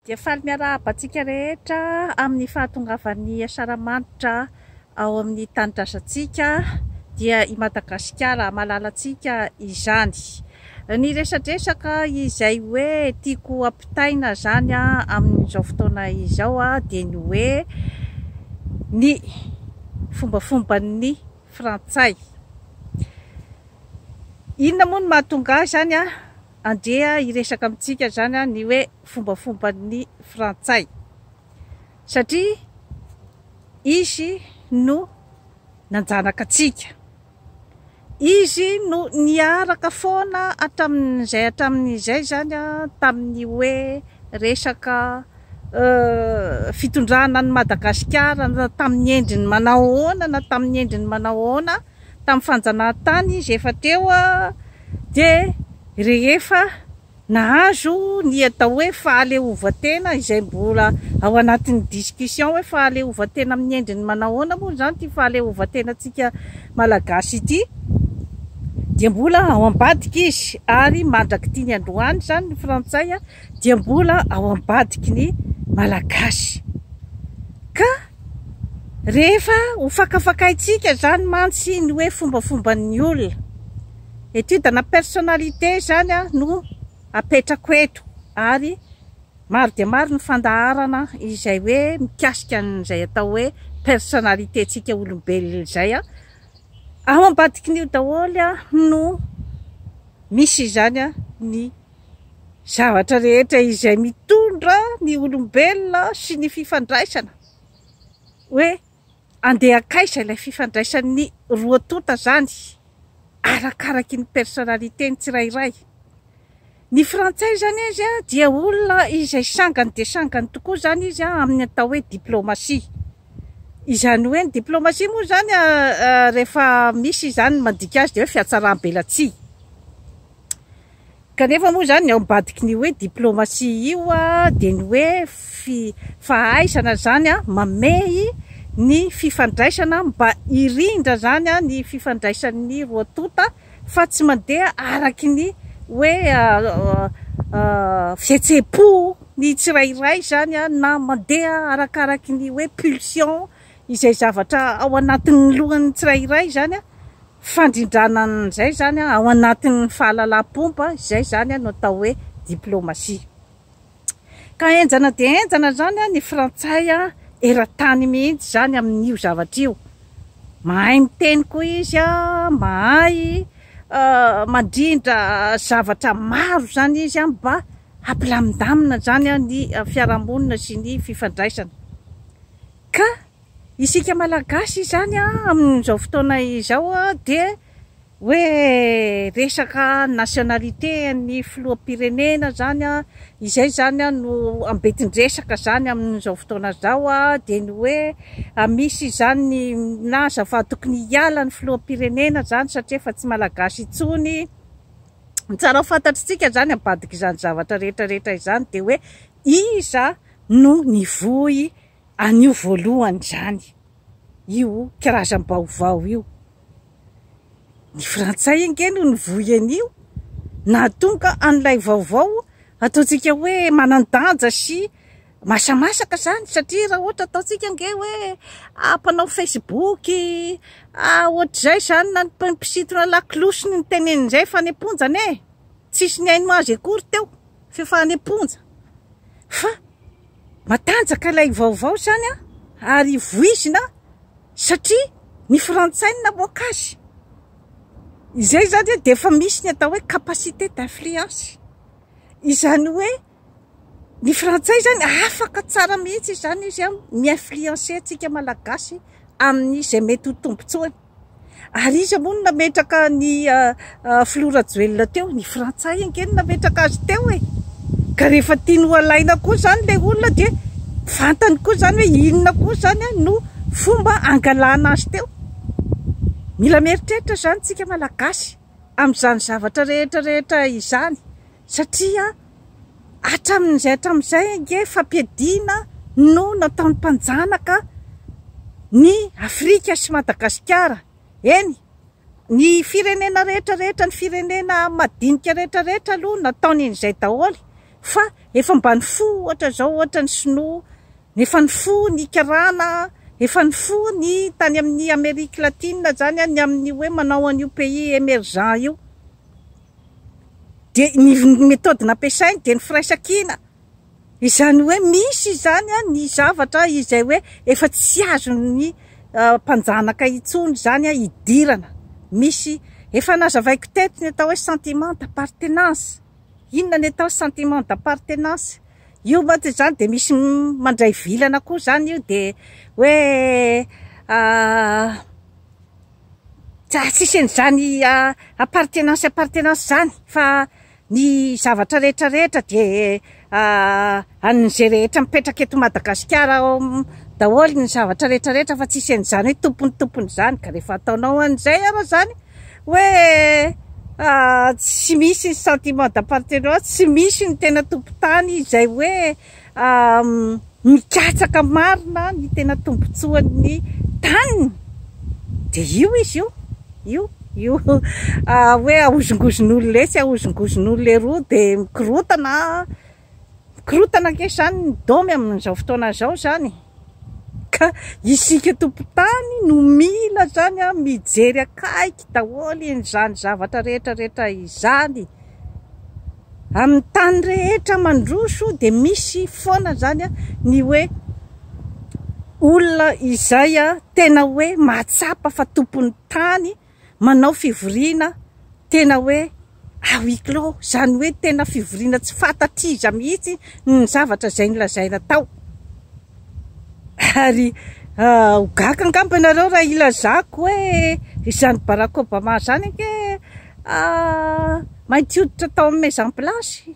Dia faly miarahaba antsika rehetra amin'ny fahatongavan'ny Asaramanitra ao amin'ny tanindrazantsika dia i Madagasikara malalantsika izany. Ny resadresaka izay hoe tiako ampitaina izany amin'izao fotoana izao dia ny hoe ny fombafomban'ny frantsay. Inona moa no mahatonga ahy izany Andeha hiresaka amintsika izany ny hoe fombafomban'ny frantsay. Satria izy no nanjanaka antsika. Izy no niaraka foana hatramin'izay hatramin'izay izany tamin'ny hoe resaka fitondrana an'i Madagasikara na tamin'ny endriny manao ahoana na tamin'ny endriny manao ahoana. Tamin'ny fanjanahantany izy efa teo dia rehefa nahazo ny atao hoe fahaleovantena izay mbola ao anatin'ny discussion hoe fahaleovantena amin'ny endriny manao ahoana moa izany ity fahaleovantenantsika malagasy ity dia mbola ao ambadika izy ary mandrak'ity ny androany izany ny frantsay dia mbola ao ambadiky ny malagasy ka Rehefa ho fakafakaintsika izany mantsy ny hoe fombafomban'ny olona, étude ana personnalité izany no apetrako eto ary maro dia maro ny fandaharana izay hoe mikasika an'izay atao hoe personnalité-ntsika olombelona izay. Ao ambadikin'io daholo no misy izany ny zavatra rehetra izay mitondra ny olombelona sy ny fifandraisana. Hoe andeha hankaiza ilay fifandraisan'ny roa tonta zany arakaraky ny personnalité ny tsirairay. Ny frantsay zany izy dia olona izay sangany dia sangany tokoa zany izy amin'ny atao hoe diplomatie. Izany hoe ny diplomatie moa zany rehefa misy izany mandika azy dia hoe fihatsaram-belatsihy. Kanefa moa izany ny ao ambadikin'io hoe diplomatie io dia ny hoe fahaizana izany mamehy ny fifandraisana mba hirindra izany ny fifandraisan'ny roa tonta fa tsy mandeha araky ny hoe fihetseham-po ny tsirairay izany na mandeha arakaraky ny hoe pulsion izay zavatra ao anatin'ny lohan'ny tsirairay izany. Fandrindrana an'izay izany ao anatin'ny fahalalam-pomba, izay izany no atao hoe diplomasia. Ka henjana dia henjana izany ny frantsay eran-tany mihitsy izany amin'io zavatra io. Mahay miteny koa izy, mahay mandrindra zavatra maro izany izy mba hampilamindamina izany ny fiarahamonina sy ny fifandraisana. Ka isika Malagasy izany amin'izao fotoana izao dia hoe resaka nationalité an'ny filoham-pirenena izany, izay izany no ambentin-dresaka izany amin'izao fotoana izao dia ny hoe misy izany ny milaza fa tokony hiala ny filoham-pirenena izany satria efa tsy Malagasy intsony. Ny tsara ho fantatr'tsika izany ambadik'izany zavatra rehetra rehetra izany dia hoe iza no nivoy an'io voalohany izany, io karazam-baovao io. Ny frantsay ange no nivoy an'io, nahatonga an'ilay vaovao ataontsika hoe manan-danja sy masamasaka izany, satria raha ohatra ataontsika ange hoe mpanao Facebook, ohatr'izay izany na ny mpisintona lakolosy no nitenen'izay fa any am-ponja anie e, tsisy nihaino azy akory teo f'efa any am-ponja. Fa matanjaka ilay vaovao izany an, ary voizina satria ny frantsay no namoaka azy. Izay izany dia efa misy ny atao hoe capacité d'influence. Izany hoe ny frantsay izany afaka tsara mihitsy izany izy an, mi-influencer antsika malagasy amin'izay mety ho tombontsoany. Ary iza moa no nametraka ny filoha Rajoelina teo? Ny frantsay ange no nametraka azy teo e! Ka rehefa tiany ho alaina koa izany ilay olona dia fantany koa izany hoe inona koa izany no fomba hangalana azy teo. Mila mieritreritra izany tsika Malagasy amin'izany zavatra rehetra rehetra izany satria hatramin'izay hatramin'izay ange fampiadiana no nataon'ny mpanjanaka ny Afrika sy Madagasikara. Eny, ny firenena rehetra rehetra, ny firenena madinika rehetra rehetra aloha nataony an'izay daholo. Fa efa mba nifoha ohatra izao ohatra ny sinoa, efa nifoha ny karana, efa nifoha ny tany amin'ny Amerique latine izany ny amin'ny hoe manao an'io pays emergent io. Dia ny méthode nampiasainy dia ny firaisankina. Izany hoe misy izany ny zavatra izay hoe efa tsy azon'ny mpanjanaka intsony izany hidirana. Misy, efa nazavaiko teto ny atao hoe sentiment d'appartenance. Inona ny atao sentiment d'appartenance? Io mantsy izany dia misy mandray vilana koa izany io dia hoe tsisy an'izany appartenance appartenance izany fa ny zavatra rehetra rehetra dia an'izay rehetra mipetraka eto Madagasikara ao daholo ny zavatra rehetra rehetra fa tsisy an'izany hoe tompony tompony izany ka rehefa ataonao an'izay ara izany hoe tsy misy ny sentiment d'appartenance, tsy misy ny tena tompon-tany izay hoe mikatsaka marina ny tena tombontsoan'ny taniny dia io izy io, io, io hoe ahozongozon'olona etsy, ahozongozon'olona eroa dia mikorontana, mikorontana ange izany ny domy amin'izao fotoana izao izany. Ka isika tompon-tany no mila izany mijery akaiky daholo an'izany zavatra rehetra rehetra izany. Amin'ny tany rehetra mandroso dia misy foana izany ny hoe olona izay tena hoe mahatsapa fa tompon'ny tany manao fivoriana tena hoe à huis clos, izany hoe tena fivoriana tsy fantatr'iza mihitsy ny zavatra izay nolazaina tao. Ary ho gaga angamba ianareo raha ilazako hoe izany Barack Obama izany ange mainty hoditra tao amin'ny Maison Blanche.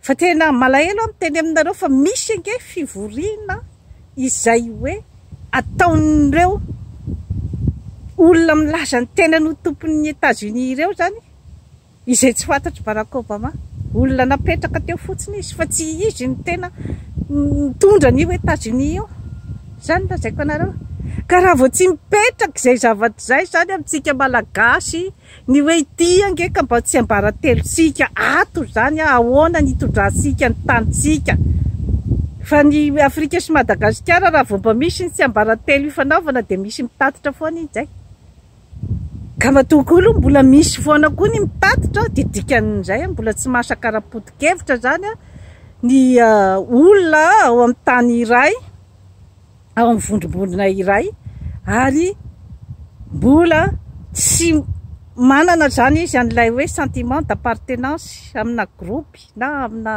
Fa tena malahelo aho miteny aminareo fa misy ange fivoriana izay hoe ataon'ireo olona milaza ny tenany ho tompon'ny Etats-Unis ireo izany, izay tsy fantatr'i Barack Obama. Olona napetraka teo fotsiny izy fa tsy izy no tena mitondra an'io Etats-Unis io. Izany no lazaiko anareo. Ka raha vao tsy mipetraka izay zavatra izay izany amintsika Malagasy, ny hoe ity ange ka mba tsiambaratelontsika ato izany, ahoana ny hitondrantsika ny tanintsika. Fa ny Afrika sy Madagasikara raha vao mba misy ny tsiambaratelo ifanaovana dia misy mitatitra foana iny izay. Ka matoa koa aloha mbola misy foana koa ny mitatitra dia dikan'izay mbola tsy masaka ara-poto-kevitra izany ny olona ao amin'ny tany iray, ao amin'ny vondrombondrona iray ary mbola tsy manana izany izy an'ilay hoe sentiment d'appartenance amina groupe na amina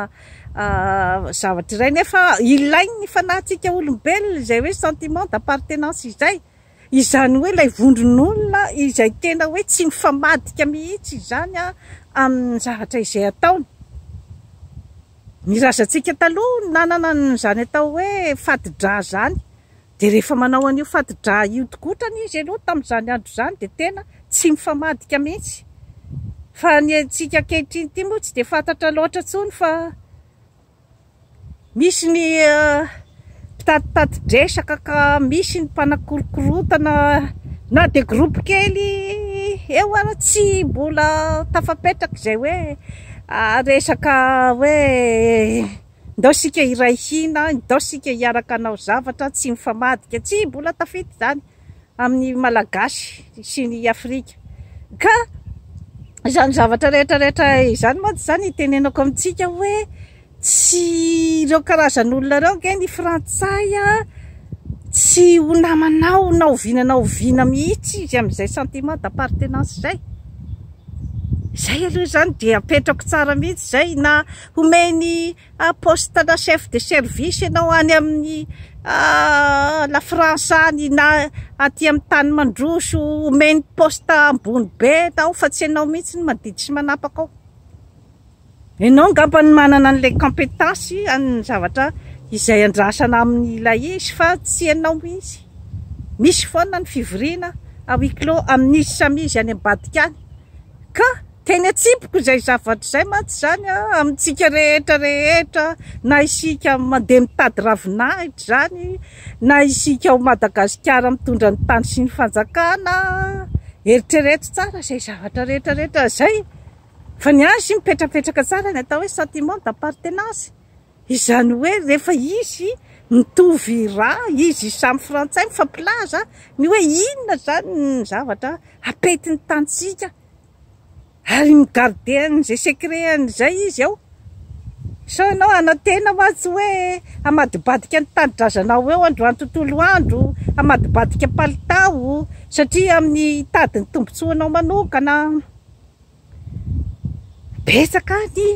zavatra iray nefa ilain'ny fanahintsika olombelona izay hoe sentiment d'appartenance izay. Izany hoe ilay vondron'olona izay tena hoe tsy mifamadika mihitsy izany amin'ny zavatra izay ataony. Ny razantsika taloha no nanana an'izany atao hoe fati-drà izany. Dia rehefa manao an'io fati-drà io tokotrany izy aloha tamin'izany andro izany dia tena tsy mifamadika mihitsy. Fa ny antsika ankehitriny ity moa tsy dia fantatra loatra intsony fa Misy ny mpitatitatidresaka ka misy ny mpanakorokorontana na dia groupe kely eo ara tsy mbola tafapetraka izay hoe resaka hoe ndao isika hiray hina, ndao isika hiaraka hanao zavatra tsy mifamadika, tsy mbola tafita izany amin'ny Malagasy sy ny Afrika. Ka izany zavatra rehetra rehetra izany mantsy izany itenenako amintsika hoe tsy ireo karazan'olona ireo ange ny frantsay tsy ho namanao na oviana na oviana mihitsy izy amin'izay sentiment d'appartenance izay. Izay aloha izany dia apetrako tsara mihitsy izay na homeny poste na chef de service ianao any amin'ny la France any na aty amin'ny tany mandroso omeny poste ambony be ianao fa tsy ianao mihitsy no mandidy sy manapaka ao. Ianao angamba no manana an'ilay compétence an'ny zavatra izay andrasana amin'ilay izy fa tsy ianao mihitsy. Misy foana ny fivoriana à huis clos amin'izy samy izy any ambadika any ka Teny atsipiko izay zavatra izay mantsy izany amintsika rehetra rehetra na isika mandeha mitady ravinahitra izany na isika ao Madagasikara mitondra ny tany sy ny fanjakana, eritrereto tsara izay zavatra rehetra rehetra izay. Fa ny azy mipetrapetraka tsara ny atao hoe sentiment d'appartenance. Izany hoe rehefa izy mitovy rà, izy samy frantsay mifampilaza ny hoe inona izany ny zavatra apetin'ny tanintsika. Ary mi-garder an'izay secret an'izay izy ao. Sao ianao hanantena mantsy hoe hamadibadika ny tanindrazanao eo androany tontolo andro, hamadibadika palitao satria amin'ny hitady ny tombotsoanao manokana. Betsaka ny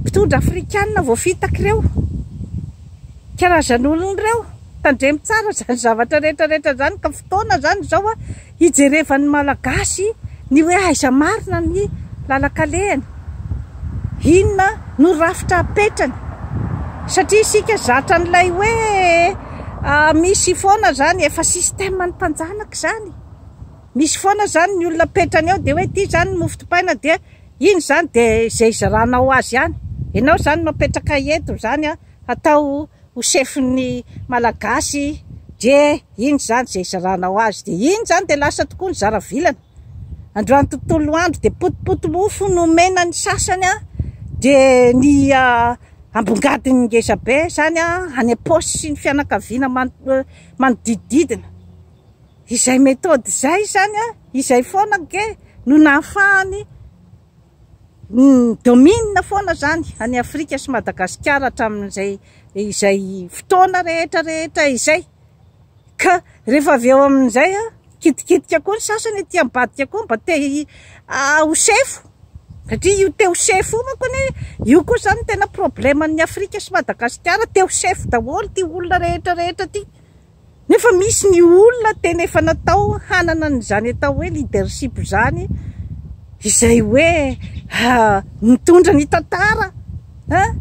mpitondra afrikanina voafitaka ireo. Karazan'olona ireo. Tandremo tsara izany zavatra rehetra rehetra izany ka fotoana izany izao hijerevan'ny Malagasy ny hoe aiza marina ny lalan-kalehany. Inona no rafitra apetrany. Satria isika zatra an'ilay hoe misy foana izany, efa système ny mpanjanaka izany. Misy foana zany ny olona apetrany eo dia hoe ity zany ny mofo dipaina dia iny zany dia izay izaranao azy ihany. Ianao zany no apetraka eto zany an, hatao ho chefin'ny Malagasy dia iny zany izay izaranao azy. Dia iny zany dia lasa tokoa ny zara vilana. Androany tontolo andro dia potipoty mofo no omena ny sasany an, dia ny ambongadiny ngeza be zany an any am-paosy sy ny fianakaviana manodidididina. Izay méthode izay izany an, izay foana ange no nahafahany ni-domine foana izany an'i Afrika sy Madagasikara hatramin'izay izay fotoana rehetra rehetra izay. Ka rehefa avy eo amin'izay an, kitikitika koa ny sasany aty ambadika koa mba te ho sefo. Satria io te ho sefo io manko anie, io koa izany no tena probleman'ny Afrika sy Madagasikara, te ho sefo daholo ity olona rehetra rehetra ity. Nefa misy ny olona tena efa natao hanana an'izany atao hoe leadership izany, izay hoe mitondra ny tantara an!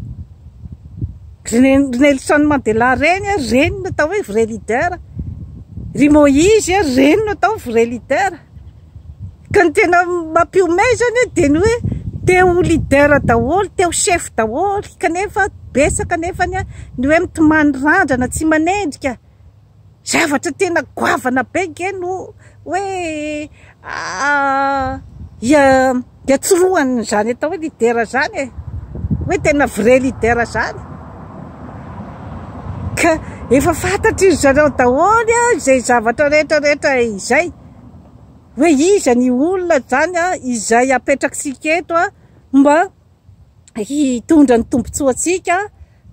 Ry Nelson Mandela ireny, ireny no atao hoe vrai leader. Ry Moïse, ireny no atao vrai leader. Ka ny tena mampihomehy zany dia ny hoe te ho leader daholo, te ho chef daholo kanefa betsaka nefa ny hoe mitomany randrana tsy manendrika. Zavatra tena goavana be nge no hoe iantsorohan'izany atao hoe leader zany e. Hoe tena vrai leader zany. Ka efa fantatry zareo daholo izay zavatra rehetra rehetra izay. Hoe iza ny olona izany izay apetrakitsika eto mba hitondra ny tombotsoantsika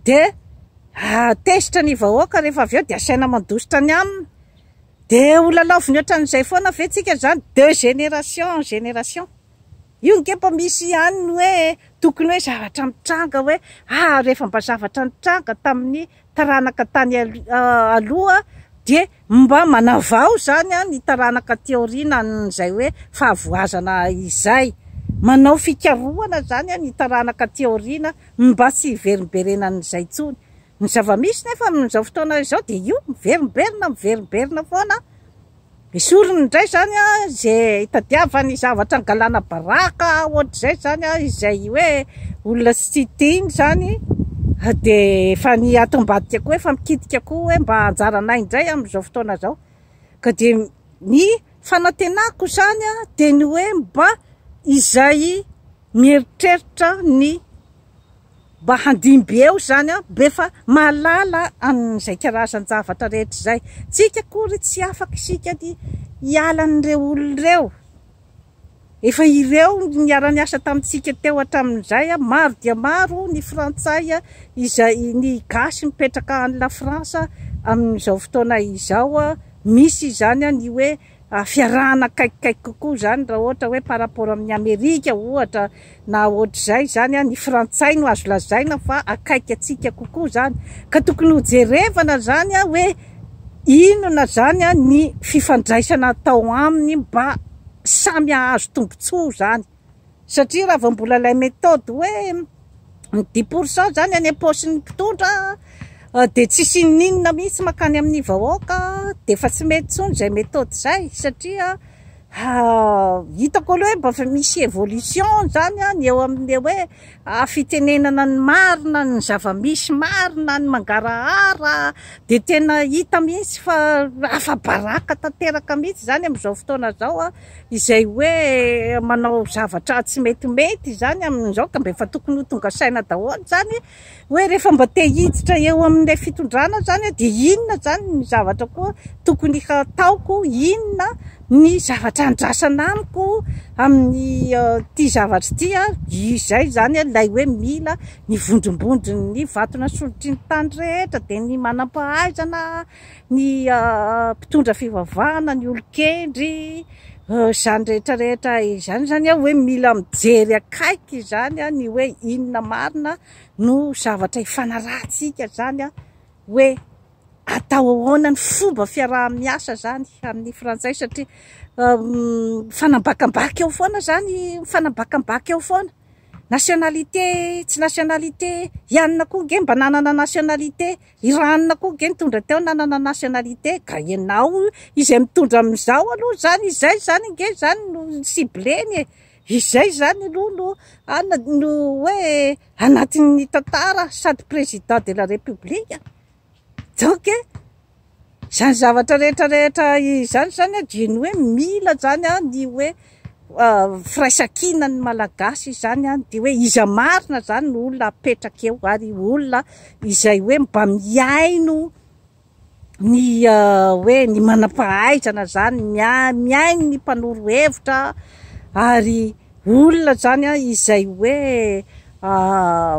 dia tezitra ny vahoaka rehefa avy eo dia asaina mandositra ny aminy. Dia ho lalaoviny ohatran'izay foana ve tsika izany de génération en génération. Io ange mba misy ihany ny hoe tokony hoe zavatra mitranga hoe ah rehefa mba zavatra nitranga tamin'ny taranaka tany aloha dia mba manavao izany ny taranaka aty aoriana an'izay hoe fahavoazana izay. Manao fikarohana izany ny taranaka aty aoriana mba tsy hiverimberenan'izay intsony. Ny zava-misy nefa amin'izao fotoana izao dia io miverimberina miverimberina foana. Esoriny indray izany izay itadiavany zavatra angalana baraka ohatr'izay izany izay hoe olona tsy tiany izany dia efa ny ato ambadika koa efa mikitika koa hoe mba anjaranay indray amin'izao fotoana izao. Ka dia ny fanantenako izany dia ny hoe mba izay mieritreritra ny Mba handimby eo izany an, mba efa mahalala an'izay karazan-javatra rehetra izay. Tsika akory tsy afaka isika ny hiala an'ireo olona ireo. Efa ireo niara-niasa tamintsika teo hatramin'izay an, maro dia maro ny frantsay izay, ny gasy mipetraka any la France amin'izao fotoana izao, misy izany ny hoe fiarahana akaikikaiky kokoa izany raha ohatra hoe par rapport amin'i Amerika ohatra na ohatr'izay izany an, ny frantsay no azo lazaina fa akaiky antsika kokoa izany. Ka tokony ho jerevana izany an hoe inona izany an ny fifandraisana atao aminy mba samy hahazo tombotsoa izany. Satria raha vao mbola ilay méthode hoe ny dix pour cent zany any am-paosin'ny mpitondra dia tsisy n'inona mihitsy mankany amin'ny vahoaka dia efa tsy mety intsony izay méthode izay satria Hitako aloha hoe mba efa misy évolution zany ny eo amin'ny hoe fitenenana ny marina, ny zava-misy marina, ny mangarahara, dia tena hita mihitsy fa afa-baraka tanteraka mihitsy izany amin'izao fotoana izao izay hoe manao zavatra tsy metimety izany amin'izao ka mba efa tokony ho tonga saina daholo izany hoe rehefa mba te hiditra eo amin'ilay fitondrana izany dia inona izany ny zavatra koa tokony hataoko, inona ny zavatra andrasana amiko amin'ity zavatra ity. Izay izany ilay hoe mila ny vondrombondron'ny vato nasondrotry ny tany rehetra, dia ny manam-pahaizana, ny mpitondra fivavahana, ny olon-kendry, izany rehetra rehetra izany izany hoe mila mijery akaiky izany ny hoe inona marina no zavatra ifanarahantsika izany hoe atao ahoana ny fomba fiaraha-miasa izany amin'ny frantsay satria mifanambakambaka eo foana izany, mifanambakambaka eo foana. Nationalité tsy nationalité, i anona koa ange mba nanana nationalité. I ranona koa nge nitondra teo nanana nationalité ka ianao izay mitondra amin'izao aloha izany izay izany nge izany no cibleny e, izay izany aloha no ana no hoe anatin'ny tantara sady président de la république donc Izany zavatra rehetra rehetra izany izany dia ny hoe mila izany ny hoe firaisankinan'ny Malagasy izany dia hoe iza marina izany no olona apetraka eo ary olona izay hoe mba mihaino ny hoe ny manam-pahaizana izany, mihaino ny mpanoro hevitra ary Olona izany izay hoe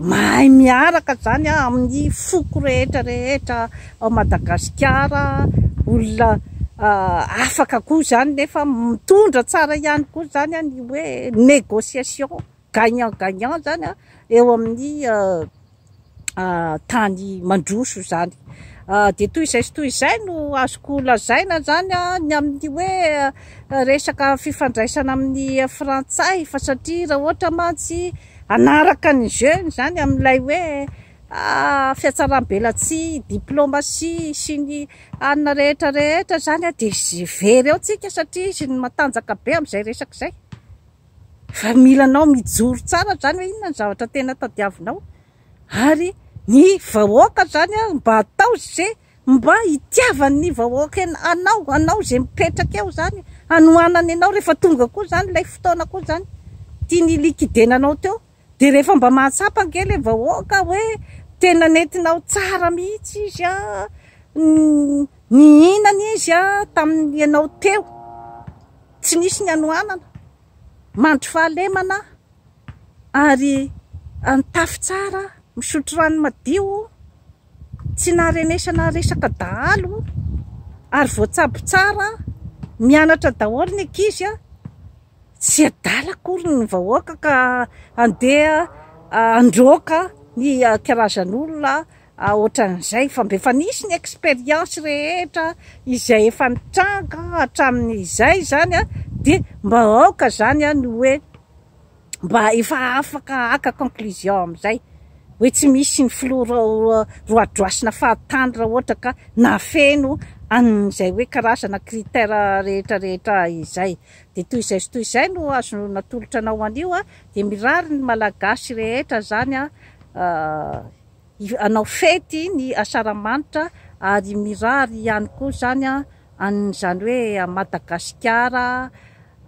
mahay miaraka izany amin'ny foko rehetra rehetra ao Madagasikara, olona afaka koa izany nefa mitondra tsara ihany koa izany ny hoe négociation gagnant gagnant izany eo amin'ny tany mandroso izany. Dia toy izay sy toy izay no azoko lazaina izany ny amin'ny hoe resaka fifandraisana amin'ny frantsay fa satria raha ohatra mantsy hanaraka ny jeu-ny izany amin'ilay hoe fihatsaram-belatsihy, diplomatie sy ny anona rehetra rehetra izany dia very eo tsika satria izy no matanjaka be amin'izay resaka izay. Fa mila anao mijoro tsara zany hoe inona ny zavatra tena tadiavinao ary ny vahoaka zany mba atao ze mba hitiavan'ny vahoaka anao, anao ze mipetraka eo zany hanohanany anao rehefa tonga koa zany ilay fotoana koa zany tiany hi-liquider-na anao teo dia rehefa mba mahatsapa ange ilay vahoaka hoe tena nentinao tsara mihitsy izy an, nihinana izy an tamin'ny ianao teo. Tsy nisy ny hanoanana, mandry fahalemana ary nitafy tsara, misotro rano madio, tsy naharenesana resaka dahalo ary voatsabo tsara, mianatra daholo ny ankizy. Tsy adala akory ny vahoaka ka handeha handroaka ny karazan'olona ohatran'izay fa mba efa nisy ny expérience rehetra izay efa nitranga hatramin'izay izany dia mba aoka izany ny hoe mba efa afaka haka conclusion amin'izay hoe tsy misy ny filoha roadroasina fahatany raha ohatra ka nahafeno an'izay hoe karazana critère rehetra rehetra izay. Dia toy izay sy toy izay no azo natolotra anao anio dia mirary ny Malagasy rehetra izany hanao fety ny Asaramanitra ary mirary ihany koa izany an'izany hoe Madagasikara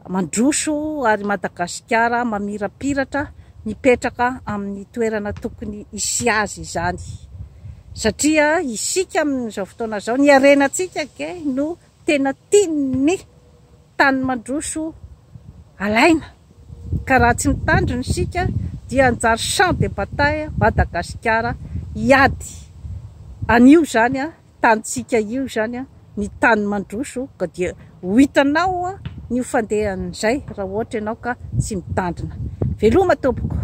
mandroso ary Madagasikara mamirapiratra mipetraka amin'ny toerana tokony hisy azy izany satria isika amin'izao fotoana izao ny harenantsika ange no tena tian'ny tany mandroso alaina ka raha tsy mitandrina isika dia hanjary champ de bataille Madagasikara hiady an'io izany tanintsika io izany ny tany mandroso ka dia ho hitanao ny ho fandehan'izay raha ohatra ianao ka tsy mitandrina. Veloma tompoko.